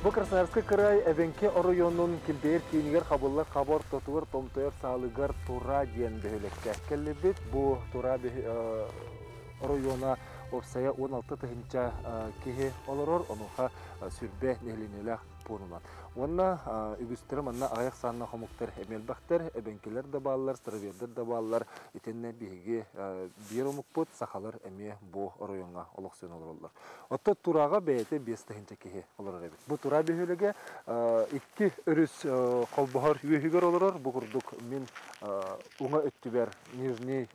Бу Красноярскай кыраай Эбэҥки оройуонун килбэйэр киинигэр хабыллар хаба ортотугар томтойор саалыгар Тура диэн бөһүөлэккэ кэллибит. Бу Тура оройуона уопсайа 16 тыһыынча киһи олорор, онуоха сүрбэ нэһилиэнньэлээх пуунунан. Уонна үгүстэрэ манна аҕыйах сааннаах омуктар эмиэ элбэхтэр, эбэҥкилэр да бааллар, старовердар да бааллар. Итиннэ биһиги биир омукпут, сахалар эмиэ бу оройуоҥҥа олохсуйан олороллор. Оттон Тураҕа бэйэтэ 5 тыһыынча киһи олорор эбит. Бу Тура бөһүөлэгэ икки өрүс холбоһор үөһүгэр олорор. Бу курдук мин уҥа өттүбэр Нижний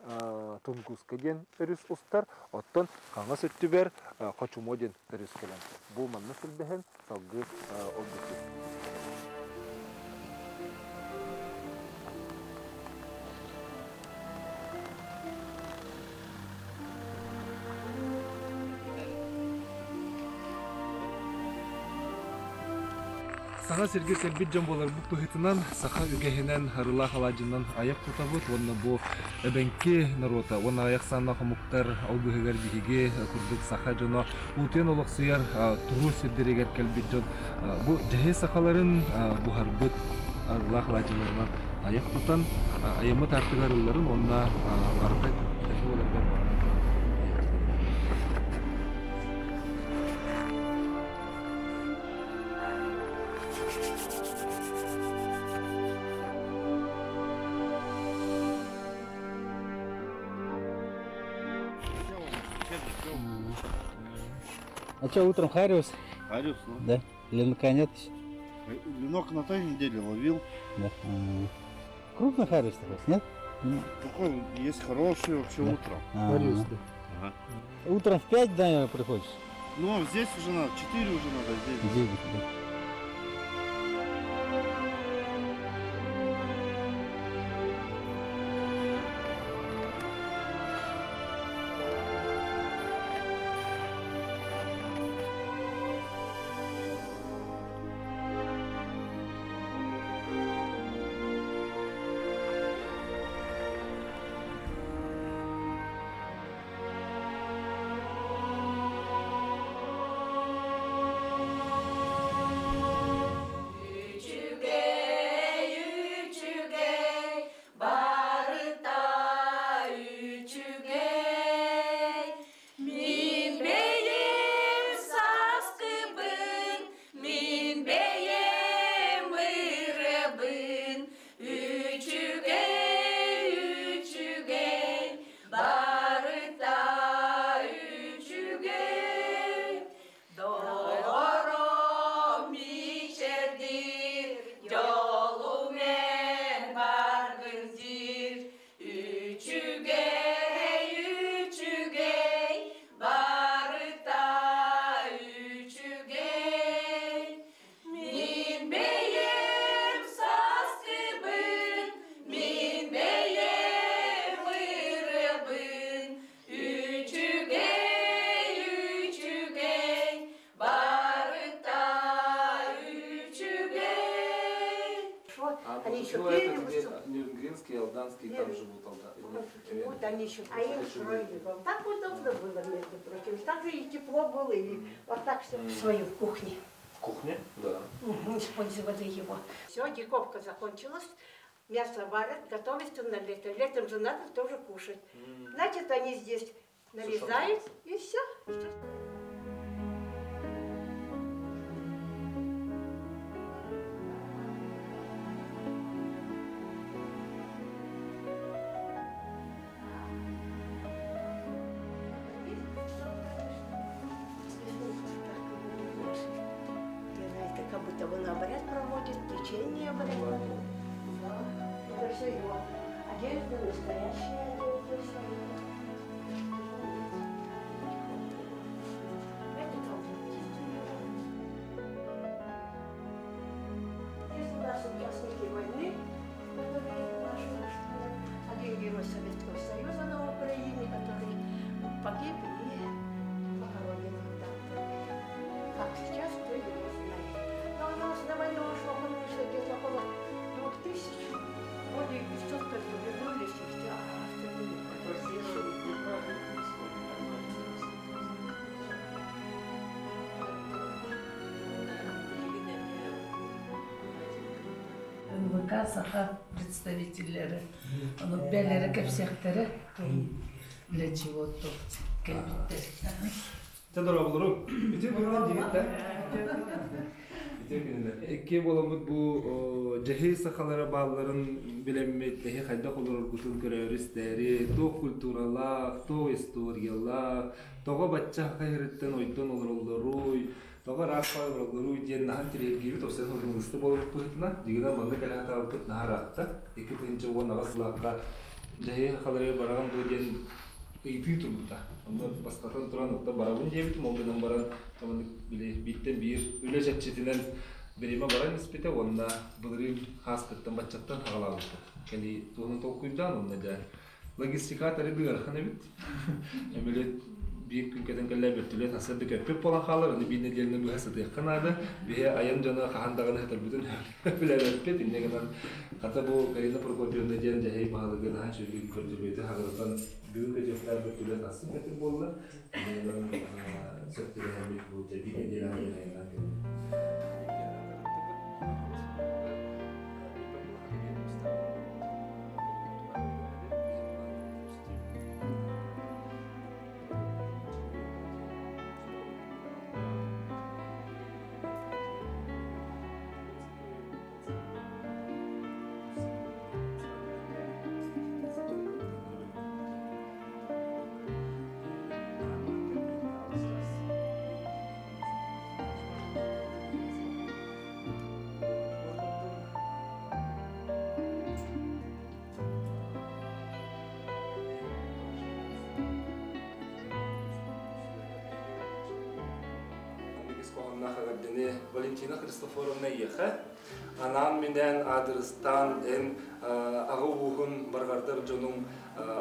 Тунгуска диэн өрүс устар, оттон хаҥас өттүбэр Хочумо диэн өрүс кэлэн. Бу манна силбэһэн салгыы ол Саҥа сиргэ кэлбит дьон буоларбыт быһыытынан саха үгэһинэн арыылаах алаадьынан айах тутабыт уонна бу эбэҥки норуота уонна аҕыйах сааннаах омуктар ол быыһыгар биһиги курдук саха дьоно утуйан олохсуйар туруу сирдэригэр кэлбит дьон бу дьэһи сахаларын буһарбыт арыылаах алаадьыларынан айах тутан айаммыт аартыгар ылларын уонна барыта буоларыгар А что, утром Хариус? Хариус, ну. Да. Ленка нет? Ленок на той неделе ловил. Да. Крупный Хариус такой, нет? Такой есть хороший вообще Да. утром. Хариус, да. Ага. Утром в 5, да, приходишь? Ну, а здесь уже надо, 4 уже надо здесь. 9, да. Үчүгэй, үчүгэй, барыта үчүгэй. Мин бэйэм сааскыбын, мин бэйэм ырыабын. Үчүгэй, үчүгэй, барыта үчүгэй. Доҕорум мичээрдиир, дьолум эн бааргын диир. Үчүгэй, үчүгэй, барыта үчүгэй. Мин бэйэм сааскыбын, мин бэйэм ырыабын. Үчүгэй, үчүгэй, барыта үчүгэй. Они еще Ну, пели это где выступ- Нюрнбергский, Алданский, там живут алда. Вот они еще, а им строили дом. Так удобно было, между прочим. Так же и тепло было, и вот так все в свою кухне. Кухня? Да. Мгм, Использовали его. Все, диковка закончилась. Мясо варят, готовится на лето. Летом же надо тоже кушать. Значит, они здесь нарезают, и все. Это как будто он обряд проводит, течение обряд. Да. Это все его одежда, настоящая одежда. Всё. Это тоже птицы его. Здесь у нас участники войны, которые наши, один герой Советского Союза на Украине, который погиб и похоронен там. Как сейчас, кто его знает. Но у нас на войну ушло, конечно, где-то около 2000, более 500 только вернулись, и все, а остальные погибли. ДНК саха представителлэрэ. Ону бэлэрэ кэпсиэхтэрэ для чего то кэлбиттэр. Чэ дорооболору. Үтүө күнүнэн дьигиттэр. Үтүө күнүнэн. Икки буоламмыт бу дьэһи сахалара баалларын билэммит, эһи хайдах олороргутун көрөөрү истээри, туох культуралаах, туох историялаах, тоҕо бачча саха ойдон олороллоруй, тоҕо ыраах олороллоруй диэн наһаа интэриэһиргиибит, уопсайынан суруналыысты буоларбыт быһыытынан, дьигинэн манна кэлэ сатаабыппыт наһаа ыраатта. 2018 сыллаахха дьэһи сахалары бараҕын дуо диэн ыйытыы турбута. Онно бастатан туран оттон барабын диэбитим, ол гынан баран маннык били бииртэн биир үлэ чэрчитинэн бириэмэ баран испитэ уонна былырыын хааспыттан баччаттан хаҕалаабыппыт. Кэлии туһунан толкуйдаан уонна дьэ логистикатары ыарахан эбит. Эмилет биир күн кэтэн кэллэ бөртүлүөт сарсыарда көппүт буолан хаалар, аны биир нэдиэлэни быһа сытыахха наада. Биһи айан дьоно хаһан даҕаны сытарбытын билэбэппит. Инньэ гынан хата бу Галина Прокопьевна диэн дьэһэй баһылыгы наһаа үчүгэйдик бөртүлүөтү хаҕырытан бүгүн көтүөхтээх бөртүлүөт ахсын көтөр буолла. Инньэ гынан сөп түбэһэммит бу дьэ биир нэдиэлэ айаннаан кэллим. Хоһоонноох эҕэрдэни Валентина Христофоровна эйиэхэ анаан-минээн аадырыстаан эн аҕа ууһун барҕардар дьонуҥ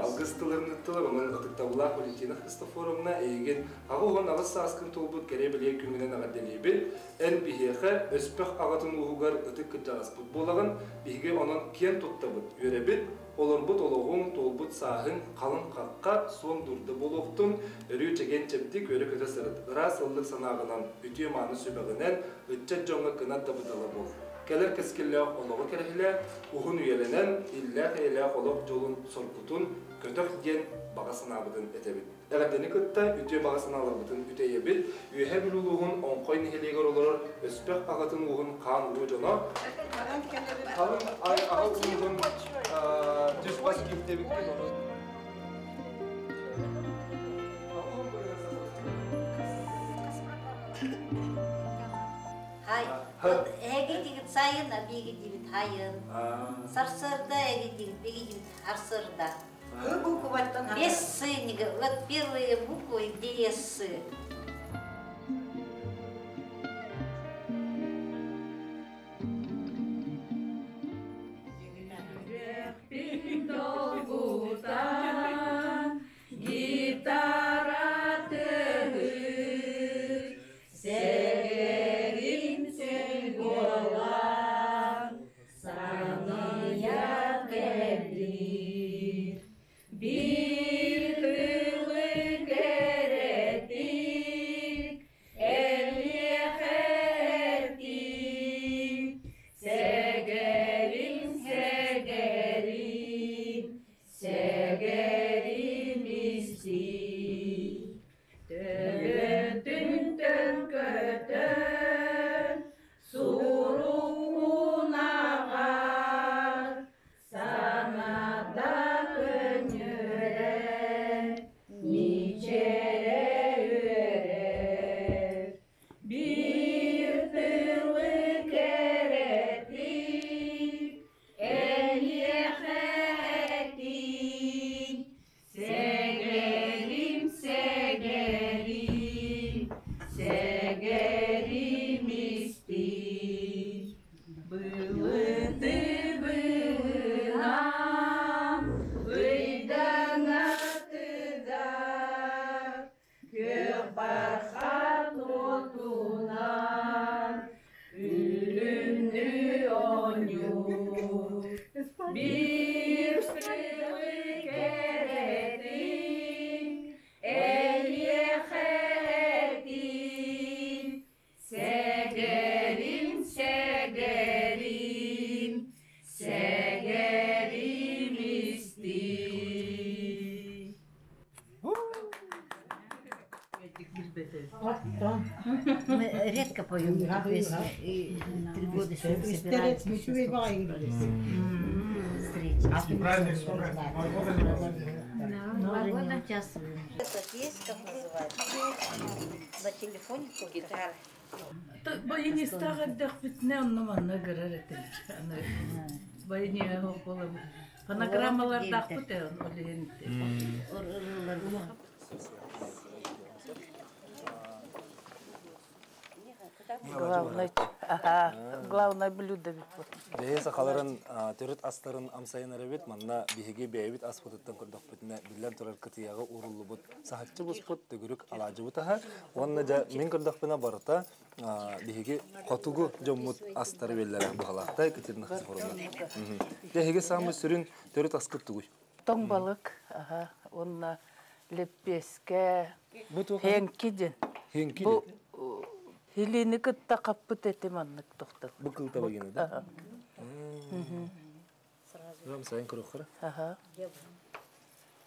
алгыс тылын ыыттылар. Онон ытыктабыллаах Валентина Христофоровна эйигин 88 сааскын туолбут кэрэ-бэлиэ күҥҥүнэн эҕэрдэлиибин. Эн биһиэхэ Өспөх аҕатын ууһугар ытык кырдьаҕаспыт буолаҕын. Биһиги онон киэн туттабыт, үөрэбит. Олорбут олоҕуҥ, туолбут сааһыҥ халыҥ хахха, суон дурда буолуохтун, өрүү чэгиэн-чэбдик, үөрэ-көтө сырыт. Ыраас ыллык санааҕынан, үтүө-мааны сүбэҕинэн, ыччат дьоҥҥо кынат да быдала буол. Кэлэр кэскиллээх олоҕу кэрэһилээ, уһун үйэлэнэн, иллээх-эйэлээх олох дьолун соргутун көтөх диэн баҕа санаабытын этэбит. Эҕэрдэни кытта үтүө баҕа санааларбытын үтэйэбит. Үөһээ Бүлүү улууһун Оҥхой нэһилиэгэр олорор Өспөх аҕатын ууһун хаан уруу дьоно, халыҥ аҕа ууһун түс-бас кииртэбиккин ону Хай, вот эһиги дигит сайын, а биги дибит хайын. Сарсыарда эги дигит, биги дибит арсыарда. Без «сы», вот первые буквы, где есть «сы». Долгутан гитара тыһы сэгэрим сүн буолан саныйа кэлбит биир тылы кэрэтик элиэхэ этим сэгэрим сэгэрим сэгэрим истиий төбөтүн төҥкөтөн суругунаҕар санаада көнньүөрэн мичээрэ үөрэр биир тылы кэрэтик эйиэхэ этиий. Мы редко поем эту песню. И 3 года сюда собирались. Встречи. Праздник сколько? Два года не было. Но уже не участвуем. Этот есть, как называется? На телефоне только. Гитара. Баянистаах эрдэхпитинэ онно манна гырар этилэр. Аны баяниһа буолан фонограммалардаахпыт ээ ол иһин Главное, ага, главное блюдо бит бу. Бэйэ сахаларын төрүт астарын амсайын эрэ манна биһиги бэйэбит аспытыттан көрдөхпүтүнэ биллэн турар кытыйаҕа ууруллубут саһарчы буспут төгүрүк алаадьыбыт аһа уонна дьэ мин көрдөхпүнэ барыта биһиги хотугу дьоммут астары биллэрэ быһалаахта Екатерина Христофоровна. Дьэ эһиги саамай сүрүн төрүт аскыт тугуй? Тоҥ балык, ага, уонна лэппиэскэ, Бу туох хенки диэн. Хенки Бу диэн. Илиини кытта хаппыт эти маннык тохтол. Бу кыл табагины да? Амсайын көрөххөрө. Ага.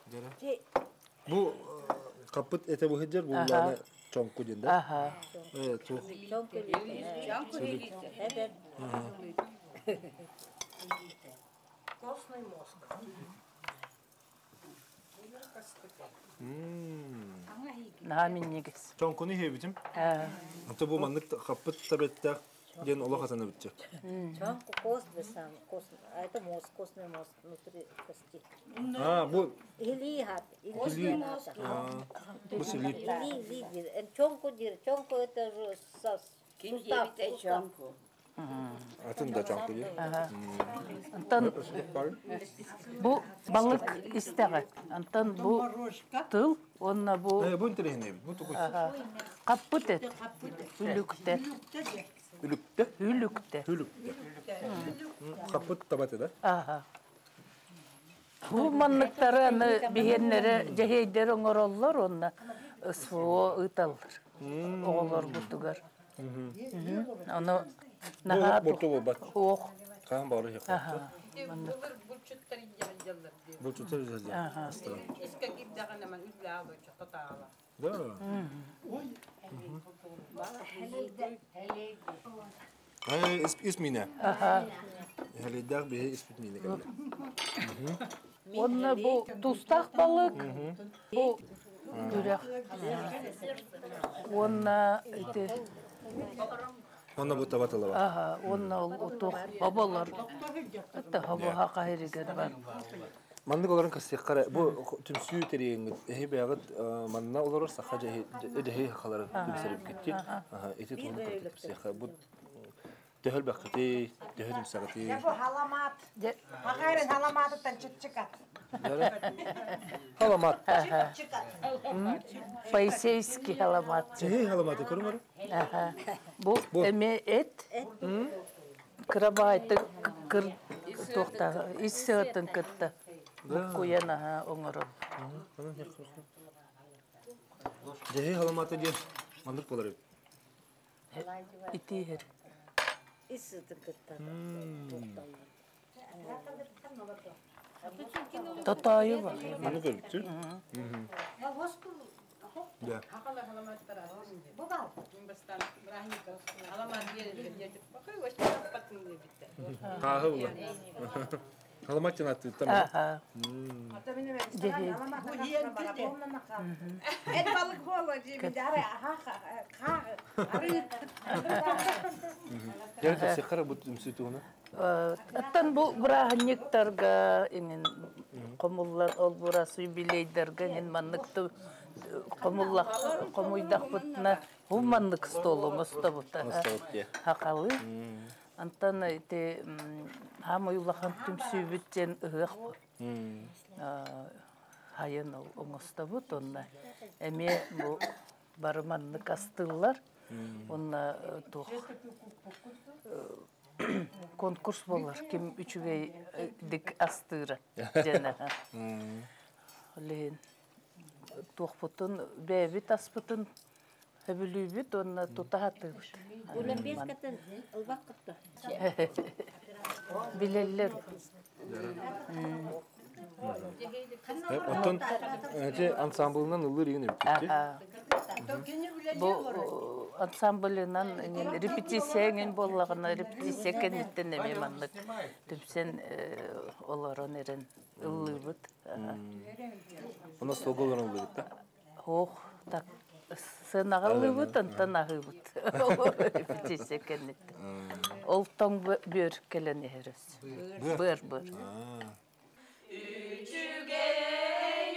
Дьэрэ. Бу хаппыт этэ быһыдьар буллааны чоҥку диэн да? Ага. Э, туох. Костный мозг. Наһаа минньигэс. Чоҥкуну иһэбитим. Ата бу маннык хаппыт табеттаах диэн олох атана бүтчэ. Чонку костный сам, костный, а это мозг, костный мозг внутри кости. А, бу Или хат, Или. Бу сили. Или, или, чонку дир, чонку это же сустав, сустав. Атын да чоҥку диэн. Онтон бу балык истэҕэ. Онтон бу тыл, уонна бу Э, бу интэриэһинэй бу тугуй? хаппыт эт. Үлүктэ. Үлүктэ. Үлүктэ. Үлүктэ. Хаппыт табаты да? Ага. Бу манныктары аны биһиэннэрэ дьэһиэйдэр оҥороллор уонна СВО ыыталлар оҕолорбутугар. Ону наһаа Бурту буолбат. Ох. Хаан баҕары иһиэх. Аха. Маннык. Булчуттар илдьэллэр диэн. Булчуттар илдьэллэр. Аха. Искэ киирдэҕинэ ман үллээх чохтотаала. Да. Э, ис минэ. Аха. Хэлэйдээх биһи испит минэ кэллэ. Онно бу тустаах балык, бу үрэх. Уонна ити Онно бу таба тыла бар. Аха, уонна ол утух хоболор. Это хобоха хаһырыгар бар. Маннык олорон кассиэххэ бу түмсүү тэрийэҥҥит эһи бэйэҕит манна олорор саха дьэһи хахаларын түмсэрибиккитти. Ити туһунан кырдык кэпсиэххэ бу төһө элбэххитий, төһө түмсэҕитий? Бу халамаат. Хахайрын халамаатыттан чытчыкат. Халамаат. Чытчыкат. Поисейский халамаат. Дьэһи халамааты көрүм Аха. Бу эме эт. Кырабаайты кыр туохта ис сыатын кытта. Буккуйан аха оҥорор. Дьэһи халамааты диэн маннык буолар эбит. Итиһэр. Ис сытын кытта. Тотоойу бар. Маннык эбит. Да. Хааһы була. Халамаат диэн ааттыыттан. Аха. Дьэһи. Эт балык буола дии дары аха ары. Дьэ, кэпсиэххэ бу түмсүү туһунан. Оттон бу бырааһынньыктарга иҥин хомуллар ол бурас юбилейдарга иҥин маннык хомуллах хомуйдахпытына бу маннык столу оҥостобут Оҥостобут дии. хахалы. Онтон ити хаамай улахан түмсүүбүт диэн ыһыах хайын ол оҥостобут онно эмиэ бу бары маннык астыыллар онно туох конкурс буолар ким үчүгэй дик астыыра диэн ол иһин туохпутун бэйэбит аспытын сөбүлүүбүт уонна тута сатыыбыт. Улембескатын ылбак кытта. Билэллэр. Оттон эти ансамблынан ыллыр игин эбит. Аха. Бу ансамблынан репетиция эҥин буоллаҕына, репетиция кэнниттэн эмиэ маннык түмсэн олорон эрэн ыллыыбыт. Онно столга олорон ыллыыбыт да? Ох, так сыанаҕа ыллыыбыт, онтон аһыыбыт. Репетиция кэнниттэн. Ол тоҥ бүөр кэлэн иһэр өссө. Быар, быар. Үчүгэй,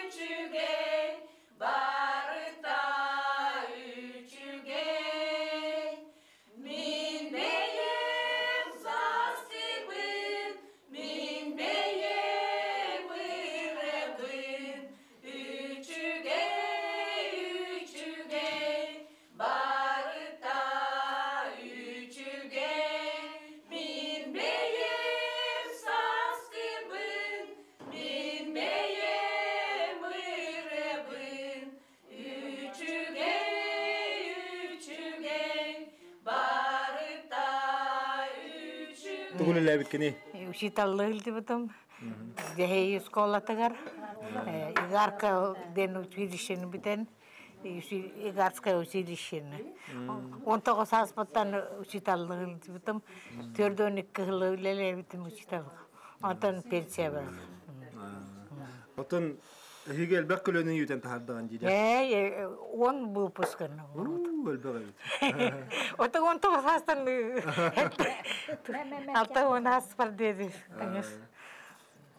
үчүгэй, барыта үчүгэй. Мин бэйэм састыыбын, мин бэйэм ырыабын. Үчүгэй, үчүгэй, барыта үчүгэй. Мин бэйэм састыыбын, мин бэйэм ырыабын. Үчүгэй, үчүгэй, барыта үчүгэй. Тугун үлээбиккиний? Учителлыы илдибитим. Дьэһиэй школатыгар Игарка диэн училищены бүтэн Игарское училищены. 19 ааспыттан учителлыы илдибитим. 42 сыл үлэлээбитим учитель. Онтон пенсия бар. Отон эһиги элбэх көлөнү үүтэн таһаардаҕын дии. Ээ, он выпусканы. Элбэх эбит. Ото 19 саастан 60 ааспар диэри, конечно.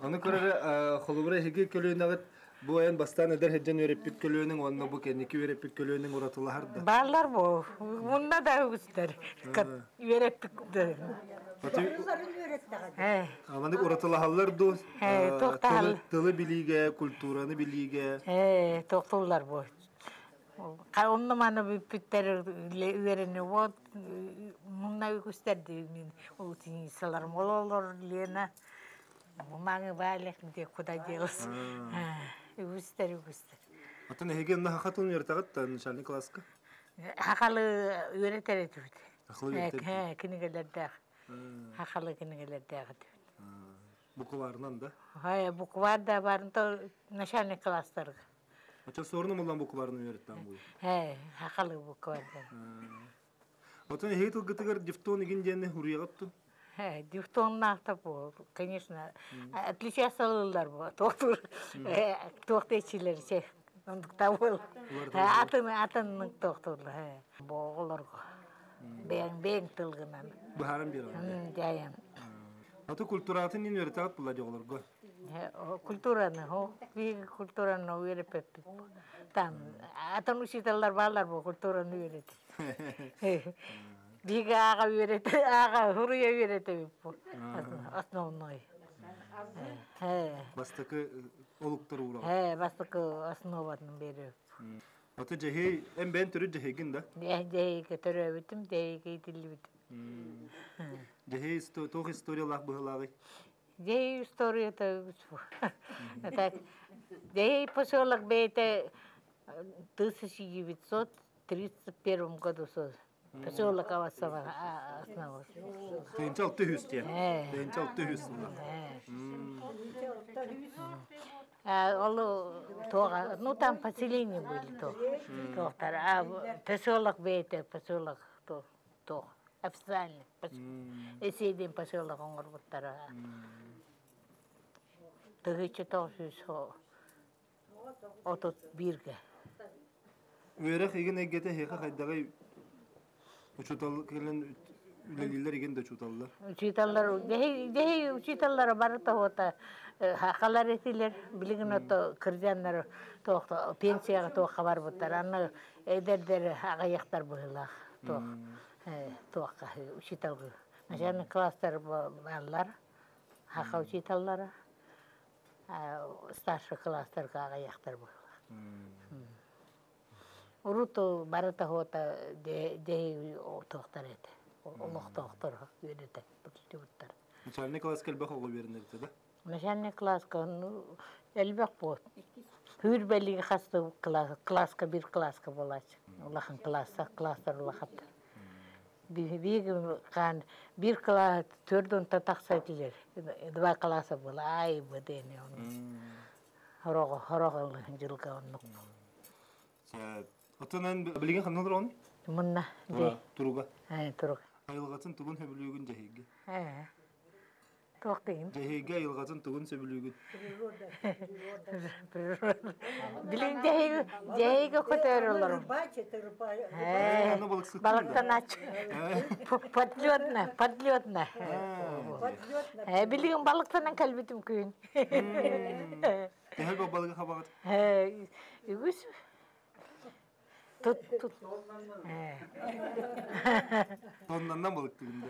Аны көрөр холобура эһиги көлүөнэҕит бу айан бастаан эдэр сылдьан үөрэппит көлүөнүҥ уонна бу кэнники үөрэппит көлүөнүҥ уратылаһар да? Бааллар бу. Мунна да үгүстэр. Үөрэппит. Маннык уратылаһаллар дуу? Тылы билиигэ, культураны билиигэ. Тохтууллар бу. Онно маны бүппүттэр үөрэни вот мунна үгүстэр мин ученицаларым ололор Лена маңы баалек где куда делась. Үгүстэр үгүстэр. Оттон эһиги онно саха тылын үөрэтэ да начальный класска? Сахалыы үөрэтэр этибит. Сахалыы үөрэтэр. Кинигэлэрдээх. Сахалыы кинигэлэрдээх этибит. Букварынан да? Буквар да барын то начальный класстарга. Очо сорну муллан букварын үөрэттэн буй. Сахалыы буквардар. Отон эһиги тылгытыгар дифтон игин диэнни хуруйаҕытту? Дифтоннаахта бу, конечно, отличаться ылылар бу. Туохтур, туохтечилер че. Ондукта бол. Атын атын тохтурлар. Бу оҕолорго. Бэйэҥ бэйэҥ тылгынан. Быһааран биэрэн. Дьайан. Аты культуратын ин үөрэтэҕит була оҕолорго? Культураны, хо, биһиги культураны үөрэппэппит. Там атын учителлар бааллар бу культураны үөрэтэр. Биһиги ааҕа үөрэтэ, ааҕа суруйа үөрэтэбит бу. Основной. Бастакы олуктар уураҕа. Бастакы основатын беребит. Аты дьэһиэй, эн бэйэн төрүт дьэһиэйгин да? Дьэһиэйгэ төрөөбүтүм, дьэһиэйгэ иитиллибитим. Дьэһиэй туох историялаах быһыылааҕый? Дьэһиэй историята үгүс бу. Так, Дьэһиэй поселок бэйэтэ 1931 году поселок основался. 1600 диэн. 1600 сылла. Ол туоға, ну там поселения были то. Туохтар. А поселок бэйэтэ поселок то то официальный. Эсейден поселок оҥорбуттара. 1931-гэ. Үөрэх игин эйгэтэ эһиэхэ хайдаҕый учуутал кэлэн үлэлииллэр игин да учууталлар? Учууталлар, дьэһи учууталлара бары тоһуота хахалар этилэр. Билигин ото кырдьаннар туох пенсияҕа туохха барбыттар. Аны эдэрдэр аҕыйахтар быһыылаах туох туохха учууталга. Начальный класстар бааллар, хаха учууталлара. Старший класстарга аҕыйахтар быһыылаах. Урут бары тоһуота дьэһи туохтар этэ. Олохтоохтор үөрэтэ бутуттар. Начальный класска элбэх оҕо үөрэнэр да? Начальный класска элбэх буот. Хүүрбэлиги хасты класска бир класска болач. Улахан класса, класстар улахаттар. Биир хаан бир класс төрдөн тахса этилер. Два класса было, ай б дени он. Хорого, хорого жылга оннук. Отон билигин ханна олороҕун? Мунна ди. Туруга. Туруга. Айылҕатын тугун сөбүлүүгүн дьэһиги? Туох дигин? Дьэһиги айылҕатын тугун сөбүлүүгүн? Билин дьэһиги дьэһиги көтөр олорум. Балыктанач. Подлётно, подлётно. Билигин балыктанан кэлбитим күн. Төһө балыгы хабаҕыт? Үгүс. Тут тут. Тоннаннан балыктыгын да.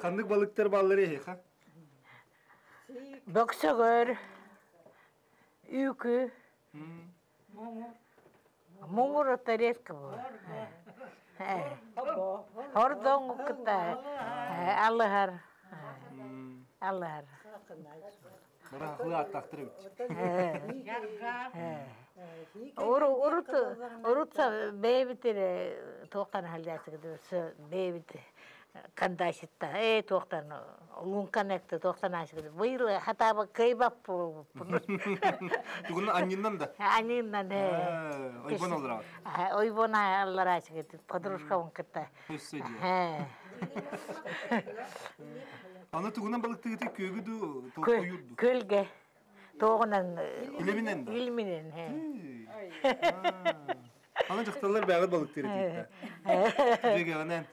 Ханнык балыктар баллары эһиэхэ? Бөксөгөр, үүкү, муҥур это редко было. Хордоҥ кытта алыһар. Алыһар. Быраахлыы ааттаахтар эбит. Урут урут бэйэбит эрэ туохтан халдьааччыгыт бэйэбит кандаситта ээ туохтан луҥкан экте туохтан аачыгыт быйыл хатаба кыйбап Тугун анньыннан да? Анньыннан ээ. Ойбон оллара. Ойбон аллараачыгыт подружкабын кытта. Өссө дии. Аны тугунан балыктыгыты күөгү ду ойур ду? Көлге. Тоғынан. Илиминен да? Илиминен. Аны дьахталлар бэҕэр балыктыыр этииттэ. Дьөгөҕүнэн.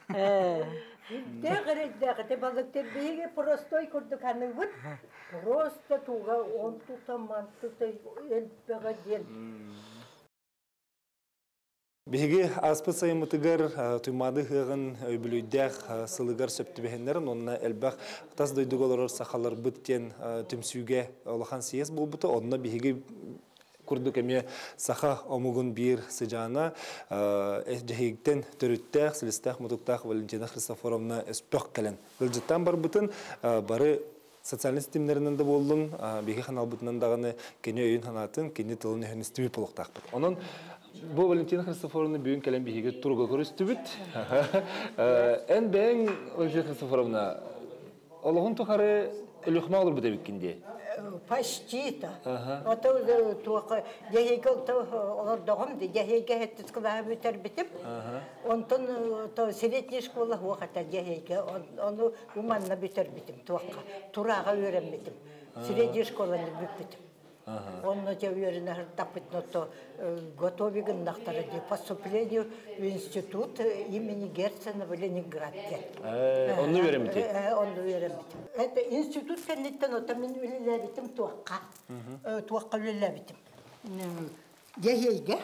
Дээҕэ балыктыр биһиги простой курдук аныыбыт. Просто туга он тута ман тута элбэҕэ диэн. Биһиги ааспыт сайыммытыгар Туймаады ыһыаҕын үбүлүйдээх сылыгар сөп түбэһиннэрин уонна элбэх тас дойдуга олорор сахаларбыт диэн түмсүүгэ улахан съезд буолбута. Онно биһиги курдук эмиэ саха омугун биир сыдьаана дьэһииктэн төрүттээх, силистээх мутуктаах Валентина Христофоровна өспөх кэлэн ыалдьыттаан барбытын бары социальнай ситимнэринэн да буоллун, биһиги ханаалбытынан даҕаны кини өйүн-санаатын, кини тылын-өһүн истибит буолуохтаахпыт. Онон бу Валентина Христофоровна бүгүн кэлэн биһиги туруга көрүстүбүт. Эн бэйэҥ, Валентина Христофоровна, олоҕун тухары Өлүөхүмэ олорбут эбиккин дии. Почти-то. Ото туох дьэһиэгэ олордоҕум ди дьэһиэгэ хэттис кылааһы бүтэрбитим. Онтон то средняя школа хуох этэ дьэһиэгэ ону Уманна бүтэрбитим туохха турааҕа үөрэммитим. Средняя школаны бүппүтүм. Онно дьэ үөрэнэ сырдаппытын ото готови гыннахтара дии поступлению в институт имени Герцена в Ленинградке. Онно үөрэммити? Онно үөрэммитим. Это институт кэнниттэн ото мин үлэлээбитим туохха. Туохха үлэлээбитим. Дьэһиэйгэ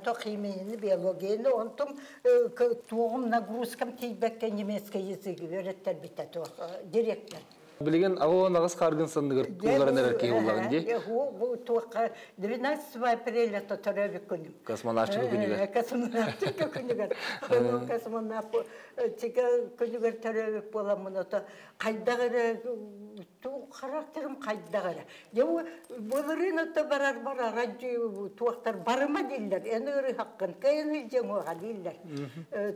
то химияны, биологияны, онтум туоҕум нагрузкам тиийбэккэ немецкий языгы үөрэттэрбитэ туох директор. Билигин 88 хааргын санныгар куулларан эрэр киһи буллаҕын дии. Бу туохха 12 апреля төрөөбүт күнүм. Космонавтика күнүгэр. Космонавтика күнүгэр. Космонавтика күнүгэр төрөөбүт буоламмын ото хайдах эрэ характерым хайдах эрэ. Дьэ былырыын отто барар барар туохтар барыма дииллэр, эн ыарыһаххын, кыайан илдьэҥ уоҕа дииллэр.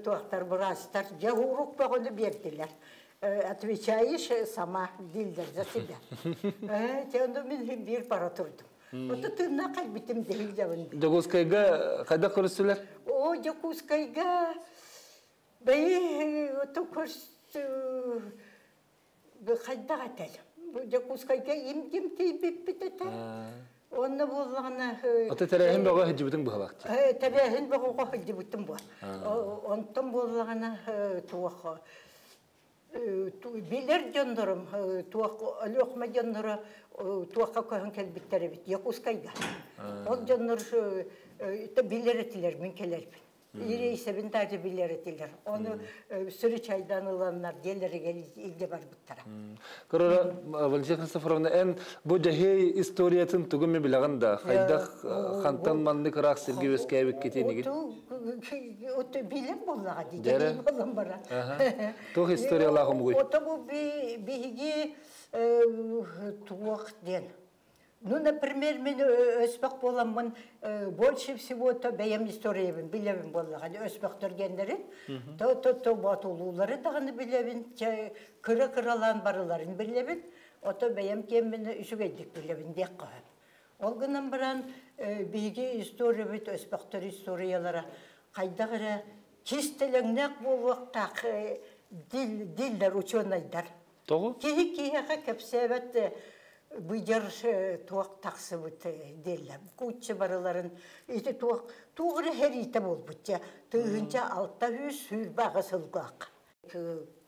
Туохтар быраастар дьэ урук бөҕөнү биэрдилэр. Отвечаешь сама дииллэр за себя. Дьэ ону мин биир бара турдум. Ото тыыннаах кэлбитим дьэһилдьэбин. Дьокуускайга хайдах көрүстүлэр? О, Дьокуускайга бэйи ото көрс хайдах этэй? Дьокуускайга им-дим тиийбиппит этэ. Онно буоллаҕына... Аты тэрээһин бөҕө сылдьыбытыҥ быһалаах. Тэрээһин бөҕөҕө сылдьыбытым буо. Онтон буоллаҕына туох билэр дьоннорум туох Өлүөхүмэ дьонноро туохха көһөн кэлбиттэр эбит Якутскайга. Ол дьоннор билэр этилэр мин кэлэрбин. Иирейсэбин таажы билэр этилэр. Ону сүрү чайдан ыланнар дьиэлэригэр илдьэ барбыттара. Көрөрө Валентина Христофоровна, эн бу дьэһиэй историятын тугу ми билэҕин да, хайдах хантан маннык ыраах сиргэ үөскээбиккитин Ото билем буоллаҕа дии, дьэһиэй буолан баран. Туох историялаах омугуй? Ото бу биһиги туох диэн Ну, например, мин өспөх буоламмын больше всего то бэйэм историябын билэбин буоллаҕа өспөхтөр диэннэрин то то то боотулуулары даҕаны билэбин кыра-кыралаан барыларын билэбин ото бэйэм киэммин үчүгэйдик билэбин диэх хоһо. Ол гынан баран биһиги историябыт өспөхтөр историялара хайдах эрэ кистэлэҥнээх буолуохтаах дииллэр учуонайдар. Тоҕо? Киһи киһиэхэ кэпсээбэт быдьар туох тахсыбыт дииллэр. Кучча барыларын ити туох туох эрэ сэриитэ буолбут 1628 сылгаах.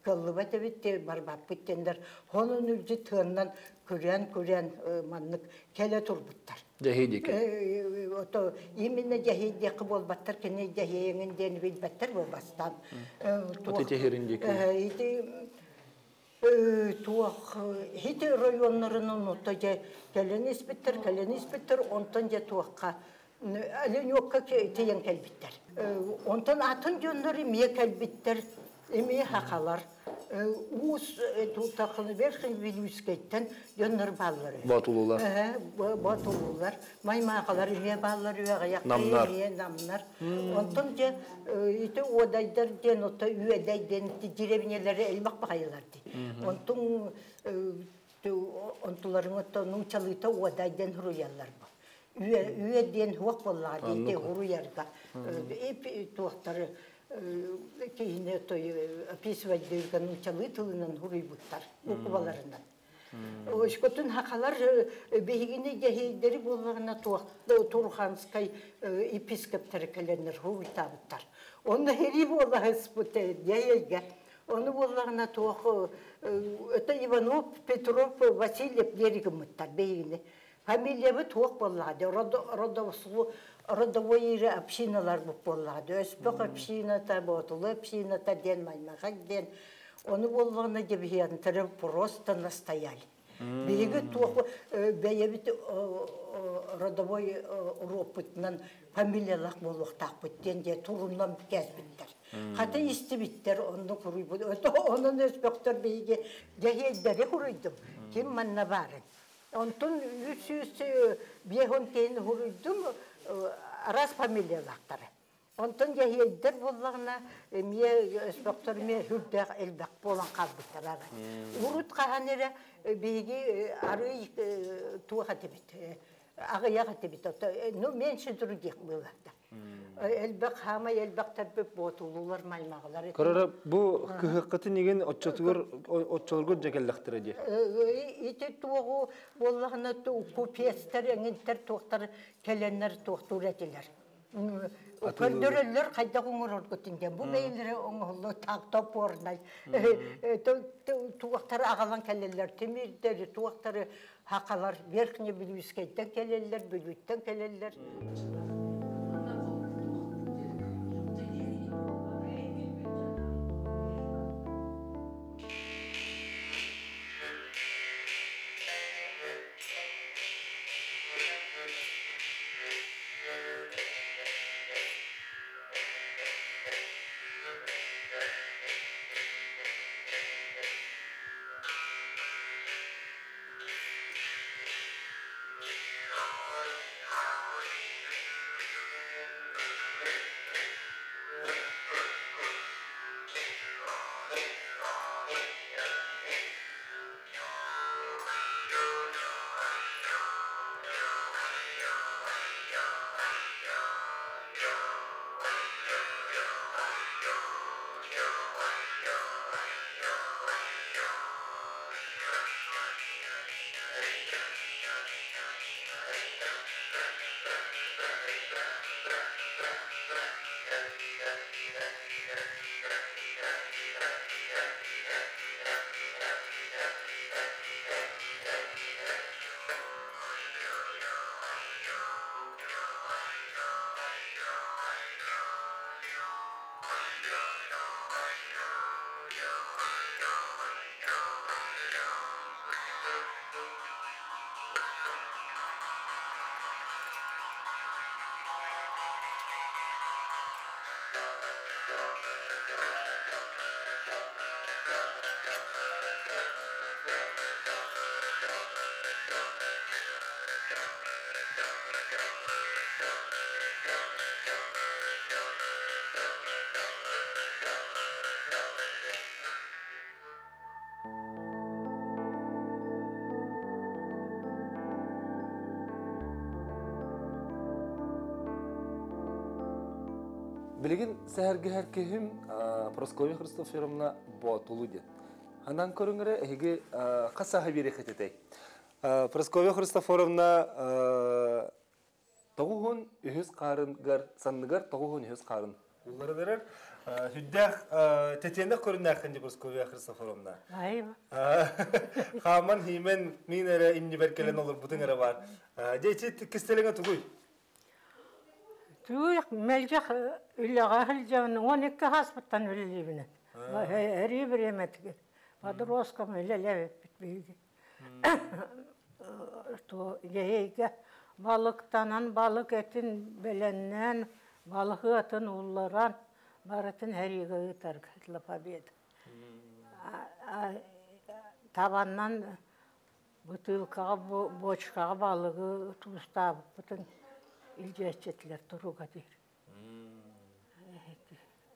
Кыллыбат эбит барбаппыт диэннэр хонун үрдү тыаннан күрээн-күрээн маннык кэлэ турбуттар. Дьэһии диэки. Ото именно дьэһии диэки буолбаттар, кини дьэһиэҥин диэн билбэттэр буолбастаан. Ото тэһирин диэки. Ити туох хити районнарынан ото дьэ кэлэн испиттэр, кэлэн испиттэр, онтон дьэ туохха Оленёкка тиийэн кэлбиттэр. Онтон атын дьоннор эмиэ кэлбиттэр, эмиэ хахалар. Уус тутахыны Верхний Вилюйскайтан дьоннор бааллар. Боотулуулар. Боотулуулар. Маймаахалар эмиэ бааллар үөҕэйэх Намнар. эмиэ намнар. Онтон дьэ ити уодайдар диэн ото үөдэй диэн деревнялары элбэх баҕайылар дии. Онтон онтуларын ото нуучалыыта уодай диэн суруйаллар бу. Үө диэн хуох буоллаҕа диэти уруйарга туохтары киһини той описывать нуучалыы тылынан хуруйбуттар букваларынан. Өскөтүн хахалар биһигини дьэһиэйдэри буоллаҕына туох Турханскай епископтары кэлэннэр хуруйтаабыттар. Онно хери буоллаһыспыт дьэһиэйгэ. Ону буоллаҕына туох это Иванов, Петров, Васильев диэри гыммыттар биһигини. Фамилиябыт туох буоллаҕа дии, родовой общиналар буоллаҕа дии, Өспөх общината, Боотулу общината диэн, Маймахак диэн. Ону буоллаҕына дебиһиантары просто настояли. Биһиги туох бэйэбит родовой уруоппутунан фамилиялаах буолуохтаахпыт диэн дьэ турунан кээспиттэр. Хата истибиттэр, онно куруйбут. Онон өспөхтөр биһиги дьэһиэйдэри хуруйдум. Ким манна баарын. Онтон 350 киһини хуруйдум араас фамилиялаахтары. Онтон дьэһиэйдэр буоллаҕына эмиэ өспөхтөр эмиэ сүрдээх элбэх буолан хаалбыттар арай. Урут хаһан эрэ биһиги арыый туох этибит, аҕыйах этибит, ну меньше других было. Элбэх хаамай элбэхтэрбит боотулуулар маймаҕалар. Көрөрө бу кыһыккытын игин оччотугар оччолорго дьэ кэллэхтэрэ дии. Ити туоҕу буоллаҕына купецтар эҥинтэр туохтар кэлэннэр туохтуур этилэр. Көрдөрөллөр хайдах оҥороргутун диэн. Бу бэйэлэрэ оҥоһуллу так топорнай. Туохтары аҕалан кэлэллэр, тимирдэри, туохтары хахалар Верхний Бүлүүскэйтэн кэлэллэр, Бүлүүттэн кэлэллэр. Билигин сэһэргэһэр киһим Прасковья Христофоровна Боотулу диэн. Ханан көрүҥ эрэ эһиги хас сааһы биэриэххит этэй? Прасковья Христофоровна 93 хаарынгар, санныгар 93 хаарын улларан эрэр. Сүрдээх тэтиэнэх көрүннээххин дии Прасковья Христофоровна. Айва. Хааман хиимен мин эрэ иннибэр кэлэн олорбутуҥ эрэ баар. Дьэ ити кистэлэҥэ тугуй? Туйах мэлдьэх үлэҕэ сылдьабын 12 сааспыттан үлэлиибин. Эрии бириэмэтигэр подросткам үлэлээбиппит биһиги. Дьэһиэйгэ балыктанан балык этин бэлэмнээн балык ыатын улларан барытын эриигэ ыытарга для победы. Табаннан бытыылкаҕа бочкаҕа балыгы туустаабыппытын илдьээччитилэр туруга диир.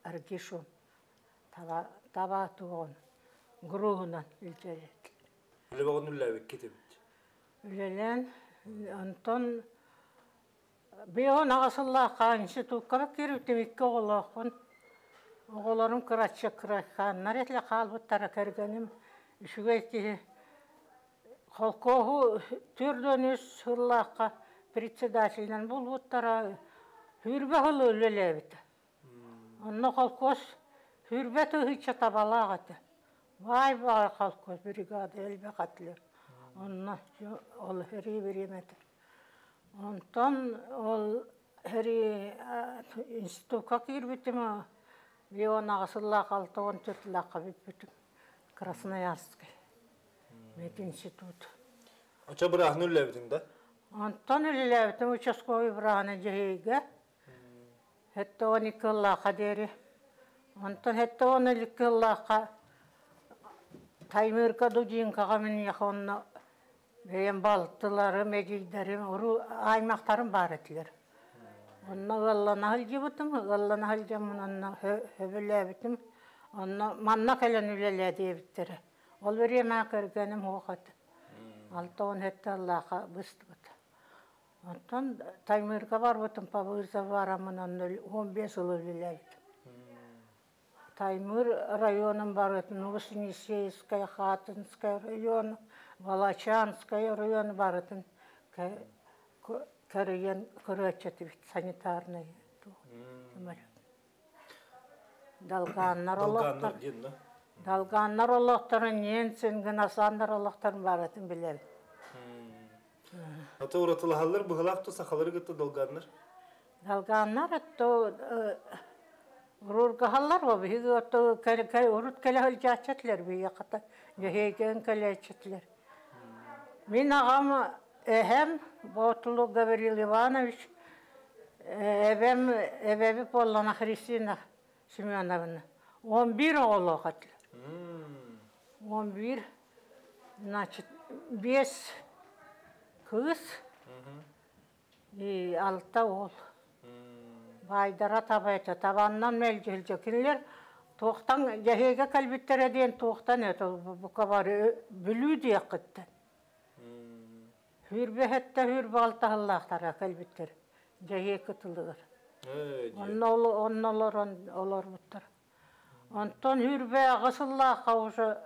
Аргишон таба таба туоҕун груһунан илдьээччилэр. Үлэбэҕин үллээбиккит эбит. Үлэлээн онтон бион аҕа сыллаахха институкка киирбитим икки оҕолоохпун. Оҕолорум кыраччы кыракааннар этилэ хаалбыттара кэргэним үчүгэй киһи Холкуоһу 43 сыллаахха председателинэн булбуттара 20 сыл үлэлээбитэ. Онно холкуос 20 тыһыынча табалаах этэ. Баай баай холкуос бригада элбэх этилэр. Онно ол сэрии бириэмэтэ. Онтон ол сэрии институкка киирбитим 58 сыллаах 64 сыллаахха бүппүтүм. Красноярскай мединститут. Очо бырааһын үллээбитиҥ да? Онтон үлэлээбитим участковый бырааһына Дьэһиэйгэ. 72 сыллаахха диэри. Онтон 72 сыллаахха Таймыырка Дудинкаҕа миниэхэ онно бэйэм балтыларым, эдьиийдэрим, уруу аймахтарым баар этилэр. Онно ыаллана сылдьыбытым, ыаллана сылдьаммын онно сөбүлээбитим. Онно манна кэлэн үлэлээ диэбиттэрэ. Ол бириэмэҕэ кэргэним суох этэ. 67 сыллаахха быстыбыт. Оттон Таймыырга барбытым, по вызову бараммын онно 15 сыл үлэлээбитим. Таймыыр районун барытын Усть-Енисейскай, Хатынскай район, Волочанскай район барытын кэрийэн көрөөччү этибит санитарный самолет. Долганнар олохтор Долганнар олохторун Ненцин Гынасаннар олохторун барытын билэбин. Ата уратылаһаллар быһылаах ту сахалары кытта долганнар? Долганнар то уруургаһаллар во биһиги отто урут кэлэ сылдьааччы этилэр биһиэхэ дьэһиэйгэн кэлээччи этилэр. Мин аҕам эһэм Боотулу Гаврил Иванович эбэм эбэбит буоллаҕына Христина Семеновна 11 оҕолоох этилэр. 11 значит биэс кыыс и алта уол. Баайдара таба этэ, табаннан мэлдьи сылдьа. Кинилэр туохтан дьэһиэгэ кэлбиттэрэ диэн туохтан это бука бары Бүлүү диэххиттэн. 27 26 сыллаахтара кэлбиттэр дьэһиэ кытылыгар. Онно онно олорон олорбуттар. Онтон 28 сыллаахха уже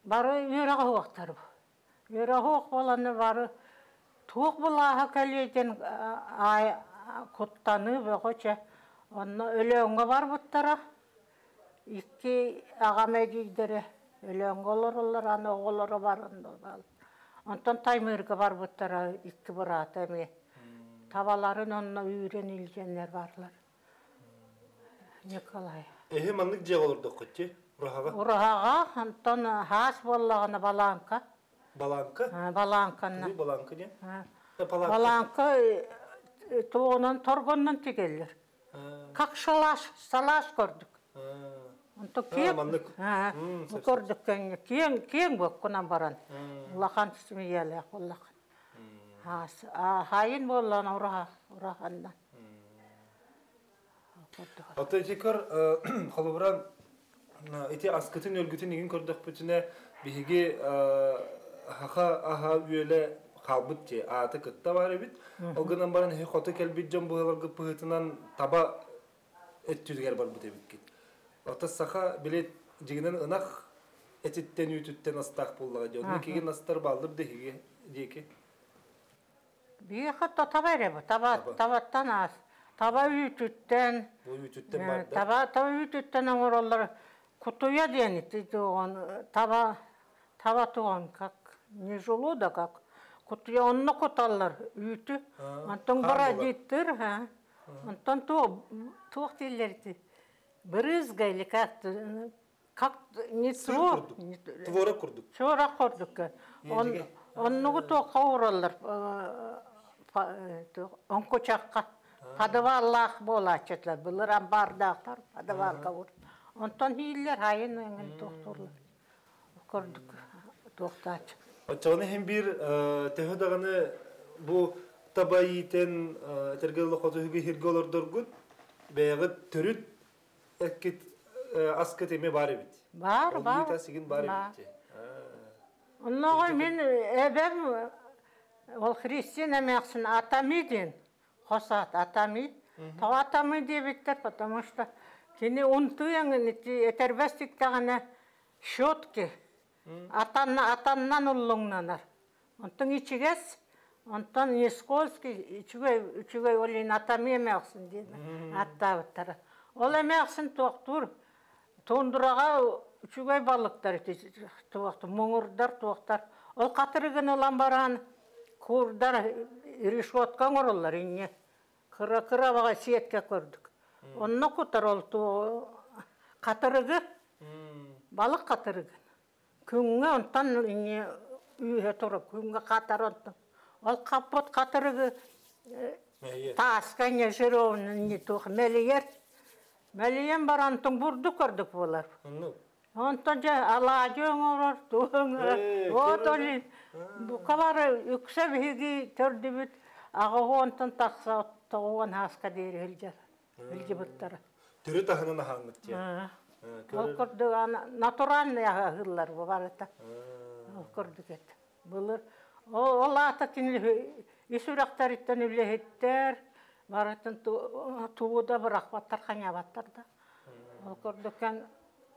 бары үөрэҕэ суохтар. Үөрэҕэ суох буоланнар бары туох былааһа кэлиэ диэн куттаныы бөҕө чэ. Онно Өлөөҥҥө барбыттара. Икки аҕам эдьиийдэрэ Өлөөҥҥө олороллор, аны оҕолоро баран Онтон Таймыырга барбыттара икки быраата эмиэ. Табаларын онно үүрэн илдьэннэр барлар. Николай. Эһи маннык дьиэҕэ олордоххут дии? Ураһаҕа? Ураһаҕа, онтон хаас буоллаҕына балааҥка. Балааҥка? Балааҥканна. Тугуй балааҥка диэн? Балааҥка туоҕунан торгоннон тигэллэр. Как шалаш, салаш көрдүк. Онто киэҥ, бу көрдүк киэҥ, киэҥ буоккунан баран улахан семьялаах улахан. Хайын буоллаҕына ураһа, ураһаннан. Ото ити көр холобура ити аскытын өлгүтүн игин көрдөхпүтүнэ биһиги хаха аһа үөлэ хаалбыт дии ааты кытта бар эбит. Ол гынан баран хоту кэлбит дьон быһаларгыт быһыытынан таба өттүгэр барбыт эбиккит. Ота саха били дьигинэн ынах этиттэн үүтүттэн астаах буоллаҕа дии. Онно кигин астар бааллар да иһиги диэки. Биһиэхэ то таба эрэ бу. Таба, табаттан аас. Таба үүтүттэн, Бу үүтүттэн бар да. Таба, таба үүтүттэн оҥороллор. Кутуйа диэн ити туоҕун таба, таба туоҕун как не желудок, как кутуйа онно куталлар үүтү. Онтон бородиттыр, ха. Онтон туох туох дииллэр ити брызга или как как не Сыр курдук. Творог курдук. Творог курдук. Оннугу туохха уураллар оҥкучахха подваллаах буолааччылар былыр амбаардаахтар подвалга уур онтон ииллэр хайын эҥин туохтууллар курдук туохтааччы. Оччоҕуна иһин биир төһө даҕаны бу таба иитэн этэргэ дылы хотуһугу иһиргэ олордоргут бэйэҕит төрүт эккит аскыт эмиэ баар эбит. Баар, баар. Ол сигин баар эбит. Онноҕо мин эбэм ол Христина эмээхсин Атами диэн хос аат Атами. Тоҕо Атами диэбиттэр, потому что кини унтуйаҥ этэрбэс тиктэҕинэ щетки атаннан уллуҥнанар. Онтон ичигэс, онтон не скользкий, үчүгэй, үчүгэй ол иһин Атами эмээхсин диэн ааттаабыттара. Ол эмээхсин туохтуур тундраҕа үчүгэй балыктар ити туох муҥурдар туохтар ол хатырыгын ылан баран куурдар решетка оҥороллор инньэ кыра кыра баҕа сетка көрдүк онно кутар ол хатырыгы балык хатырыгын күҥҥэ онтон инньэ үүһэ турар күҥҥэ хатар онтон ол хаппыт хатырыгы тааска инньэ жировнан не туох мэлийэр мэлийэн баран онтон бурдук көрдүк буолар онтон дьэ алаадьы оҥорор туох оҥорор вот ол бука бары үксэ биһиги төрдүбүт аҕыһуонтан тахса тоҕуон ааска диэри сылдьар илдьибыттара. Төрүт аһынан аһааммыт диэн. Ол курдук натуральный аһыыллар бу барыта. Ол курдук эт. Былыр ол аата кинилэр ис үрэхтэриттэн үлэһиттэр барытын тугу да бырахпаттар, хаҥаабаттар да. Ол курдук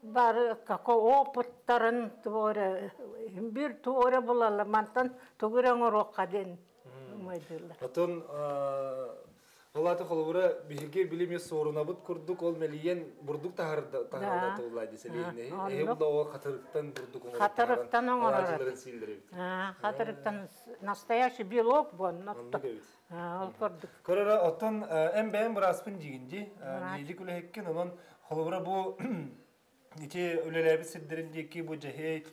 бары како опыттарын тугу эрэ биир тугу эрэ булаллар мантан тугу эрэ оҥоруохха диэн умайдыыллар. Отон Ол аата холобура биһиги билими суорунабыт курдук ол мэлийэн бурдук таһарда таһарда туллаа дии сэлиэһинэһи. Эһи булла ол хатырыктан бурдук оҥорор. Хатырыктан оҥорор. Алаадьыларын сииллэр эбит. Хатырыктан настоящий белок буон. Оннук эбит. Ол курдук. Көрөрө оттон эн бэйэм бырааспын диигин дии. Миилик үлэһиккин онон холобура бу ити үлэлээбит сирдэрин диэки бу дьэһиэй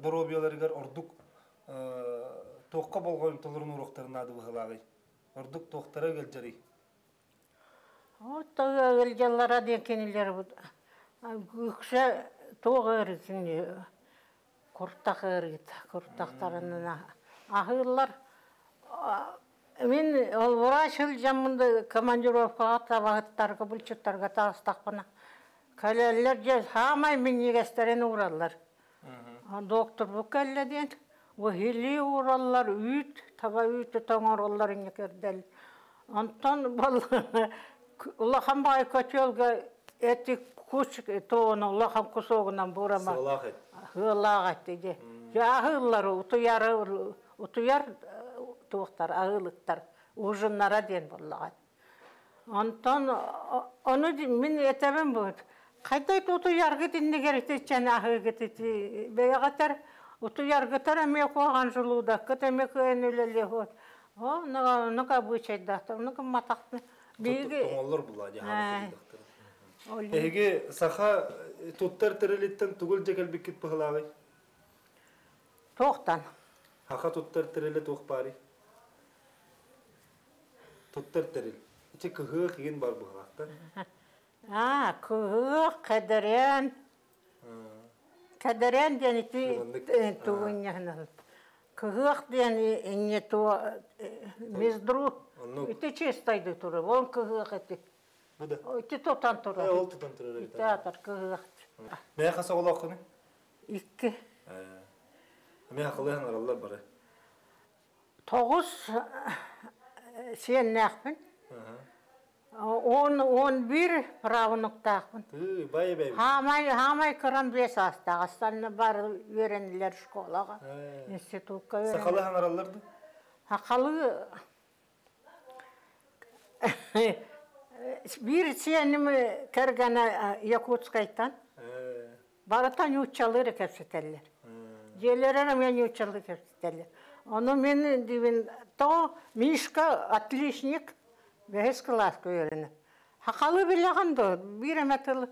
доруобуйаларыгар ордук туохха болҕомтолорун ууруохтарын наада быһыылааҕый? Ордук туохтара ыалдьарый? От ыалдьаллара диэн кинилэр үксэ туох ыарыытын куртах ыарыыта, куртахтарынан аһыыллар. Мин ол врач сылдьаммын да командировкаҕа табаһыттарга, булчуттарга таҕыстахпына кэлэллэр дьэ саамай минньигэстэрин уураллар. Доктор бу кэллэ диэн Уһилии уураллар, үүт, таба үүтү тоҥороллор инньэ кэрдэл. Онтон улахан баай котелга эти кус тоҕуна улахан кусогунан буурама. Сыалаах эт. Сыалаах эт дьэ. Дьэ аһыыллар утуйары утуйар туохтар аһыылыктар ужиннара диэн буоллаҕа. Онтон ону мин этэбин бу хайдай утуйаргыт иннигэр итиччэни аһыыгыт ити бэйэҕитэр утуйаргытар эмиэ куһаҕан желудоккыт эмиэ кыайан үлэлиэ суох. О, оннук обычайдаахтар, оннук гымматахтар. Биһиги Тоҥоллор булла дии Эһиги саха туттар тэрилиттэн тугу илдьэ кэлбиккит быһылааҕый? Туохтан? Саха туттар тэрилэ туох баарый? Туттар тэрил. Ити кыһыах игин бар быһылаахтар. Аа, кыһыах, кэдэрэн. Кэдэрэн диэн ити тугунньаһынан. Кыһыах диэн инньэ туо мездру. Ити чистайды турар. Он кыһыах ити. Бу да. Ити тутан турар. Ол тутан турар. Ити атар кыһыах. Мэ хас оҕолооххунуй? Икки. Мэ хахылыһан араллар бары. Тоҕус сиэннээхпин. 11 правнуктаахпын. Бай бай. Хаамай, хаамай кыран 5 саастаах. Остальные бары үөрэннилэр школаҕа, институкка үөрэннилэр. Сахалыы хаҥараллар дуу? Сахалыы биир сиэним кэргэнэ Якутскайтан. Барыта нууччалыы эрэ кэпсэтэллэр. Дьиэлэрэ эмиэ нууччалыы кэпсэтэллэр. Ону мин диибин, тоҕо Мишка отличник, бэһис кылааска үөрэнэр. Сахалыы билэҕин дуо? Биир эмэ тыл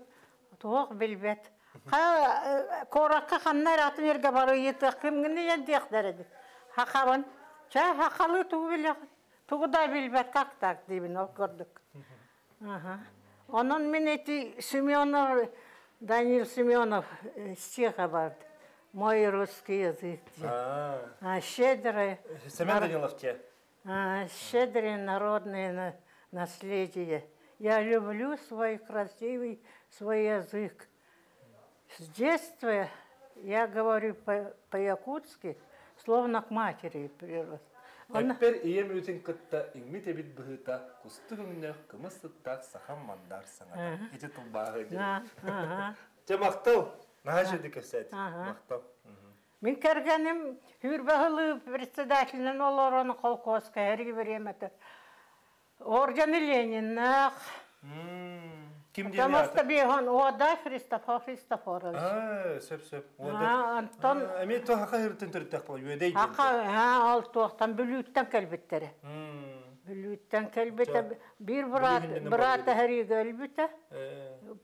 туох билбэт. Ха куоракка ханна эрэ атын эргэ бары ыйытыах кимҥиний диэхтэр эбит. Сахабын. Чэ, сахалыы тугу билэҕин? Тугу да билбэт как так диибин ол курдук. Онон мин эти Семенов, Данил Семенов стиха барды. Мой русский язык. А, щедрое. Семен Данилов те. Щедрое народное наследие. Я люблю свой красивый свой язык. С детства я говорю по-якутски, словно к матери прирос. Эппэр ийэм үүтүн кытта иҥмит эбит быһыыта кустук өҥнөөх кымыс сыттаах сахам мандар саҥата. Ити тылбааһы диэн. Дьэ махтал. Наһаа үчүгэй кэпсээтиҥ. Махтал. Мин кэргэним Хүрбаһылыы председателинэн олорон колхозка эрги бириэмэтэ Орден Лениннээх. Ким диэн Потому что биһон Ода Христофор Христофорович. Аа, сөп сөп. Ода. Антон Эмиэ то хака хыртын төрүттэх була үөдэй диэн. Хака ол туохтан Бүлүүттэн кэлбиттэрэ. Бүлүүттэн кэлбитэ. Биир брат брата хэриигэ өлбүтэ.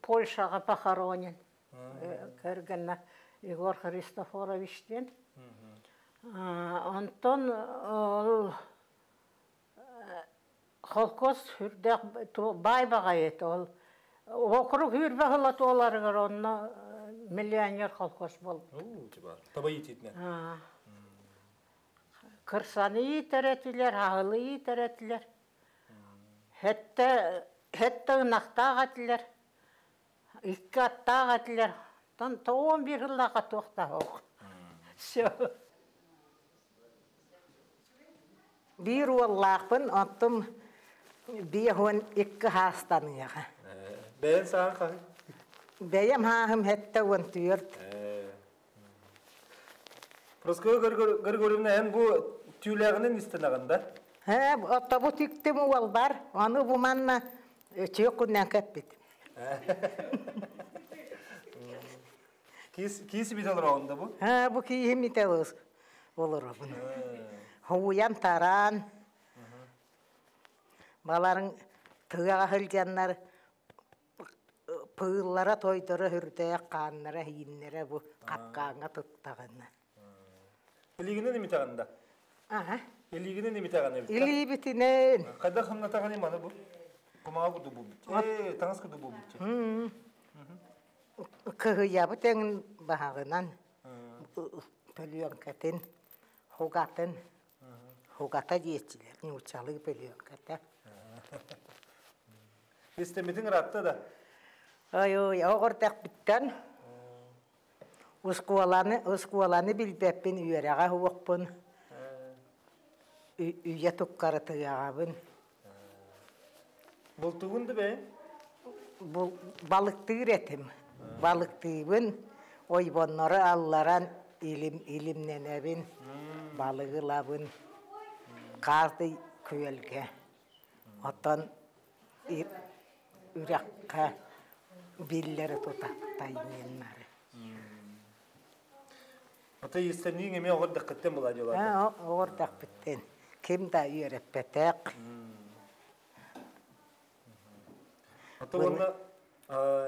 Польшаҕа похоронен. Кэргэнэ Егор Христофорович диэн. Онтон ол Холкуос сүрдээх баай баҕайы этэ ол. Округ үүрбэ ыла туоларыгар онно миллионер холкуос буолбут. Таба иитиитинэн. Кырсаны иитэр этилэр, аһылы иитэр этилэр. Хэттэ, хэттэ ынахтаах этилэр, икки аттаах этилэр. Тон 11 сыллаахха туох да суох. Все. Биир уоллаахпын, оттум 52 хаастаныаҕа. Бэйэн сааһын хаһый? Бэйэм хааһым 74. Прасковья Григорьевна, эн бу түүлээҕинэн истэнэҕин да? Ээ, оттобу тиктим уолбар, ону бу манна үчүө күннэн кэппит. Киис бит олороҕун да бу? Haa, бу кииһим ите олоробун. Хууйан тараан, баларың тыаҕа сылдьаннар пыыллара тойдоро үрдээх хааннара ииннэрэ бу хапкааҥҥа туттаҕына. Илиигинэн имитэҕин да? Аха. Илиигинэн имитэҕин эбит. Илиибитинэн. Хайдах хамнатаҕыный маны бу? Кумаҕа курдук буолбут. Ээ, таҥас курдук буолбут. Кыһыйабыт эҥин баһаҕынан пөлүөҥкэтин, хугатын, хугата диэччилэр, нууччалыы пөлүөҥкэтэ. Истэммитиҥ ыраатта да? Ой-ой, оҕордохпуттан ускуоланы, ускуоланы билбэппин, үөрэҕэ уохпун, үйэ туккарытыаҕабын. Бултугун да бэйэҥ? Балыктыыр этим. Балыктыыбын, ойбоннору алларан илим, илимнэнэбин, балыгы ылабын. Каждый күөлгэ. Оттон үрэххэ биллэри тута тайныннары. Ата иистэннииҥ эмиэ оҕордаххыттан була дьылаата. Оҕордахпыттан. Ким да үөрэппэтэх. Ата уонна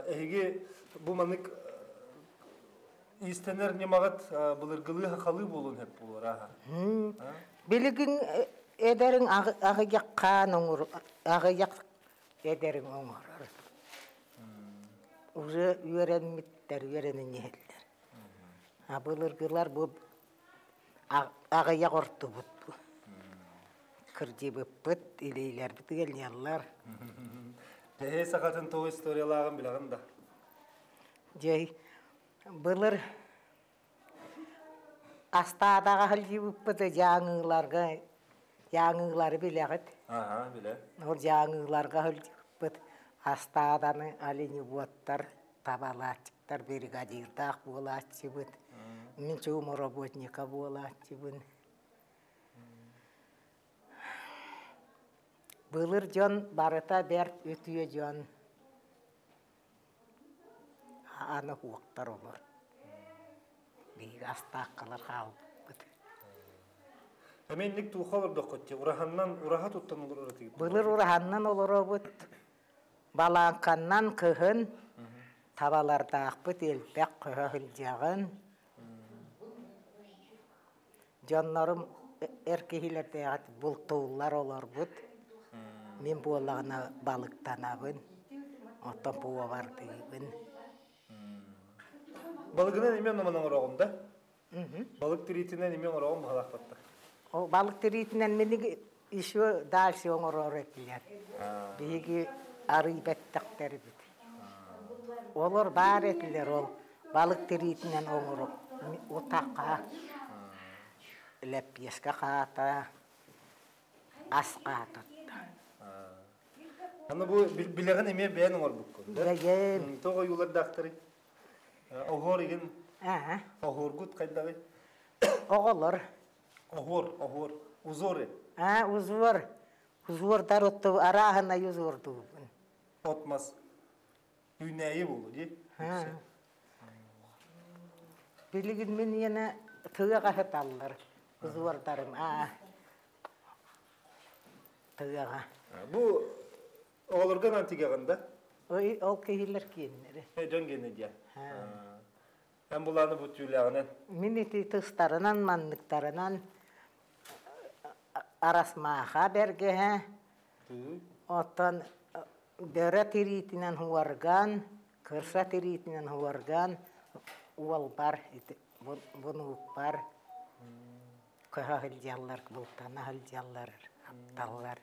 эһиги бу маннык иистэнэр ньымаҕыт былыргылыы хахалыы буолуон сөп буолар ааха. Билигин эдэриҥ аҕыйах хаан оҥор аҕыйах эдэриҥ оҥорор. Уже үөрэммиттэр үөрэнэн иһэллэр. А былыргылар бу аҕыйах ортубут бу. Кырдьыбыппыт, илиилэрбит ыалньаллар. Дьэһиэй сахатын тоҕо историялааҕын билэҕин да? Дьэй, былыр астаадаҕа сылдьыбыппыт дьааҥыыларга, дьааҥыылары билэҕит. Аха, билэ. Ол дьааҥыыларга сылдьыбыппыт. Ыппыт астааданы оленеводтар, табалааччыктар бригадирдаах буолааччыбыт. Мин чуум работника буолааччыбын. Былыр дьон барыта бэрт үтүө дьон аны уоктар олор. Биһиги астааххалар хаалбыппыт. Эми инник туха олордоххут ти ураһаннан ураһа туттан олорор этигит. Былыр ураһаннан олоробут. Балааҥканнан кыһын табалардаахпыт элбэх көһө сылдьаҕын. Дьоннорум эр киһилэрдээҕит бултууллар олорбут. Мин буоллаҕына балыктанабын, оттон повардыыбын. Балыгынан эмиэ онно оҥороҕун да? Балык тириитинэн эмиэ оҥороҕун баһылаахпатта. Ол балык тириитинэн мини еще дальше оҥорор этилэр. Биһиги арый бэттэхтэрбит. Олор баар этилэр ол балык тириитинэн оҥорук утаха, лэппиэскэ хаата, ас хаататта. Аны бу билэҕин эмиэ бэйэн оҥорбуккун. Бэйэм. Тоҕо ойуулардаахтарый? Оһуор игин оһуоргут хайдаҕый? Оҕолор. Оһуор, оһуор. Узоры. А, узор. Узордар отту арааһынай узордуубун. От мас. Үүнээйи буолу дии. Билигин мин иэнэ тыаҕа сыталлар узордарым. Аа. Тыаҕа. Бу оҕолорго анаан тигэҕин да? Ой, ол киһилэр киэннэри. Дьон гиэнэ диэн. Эн булааны бу түүлээҕинэн. Мин ити тыстарынан, манныктарынан арасмааха бэргэһэ, оттон бөрө тириитинэн уорган, кырса тириитинэн уорган уолбар ити бунуукпар көһө сылдьаллар, бултана сылдьаллар, апталлар.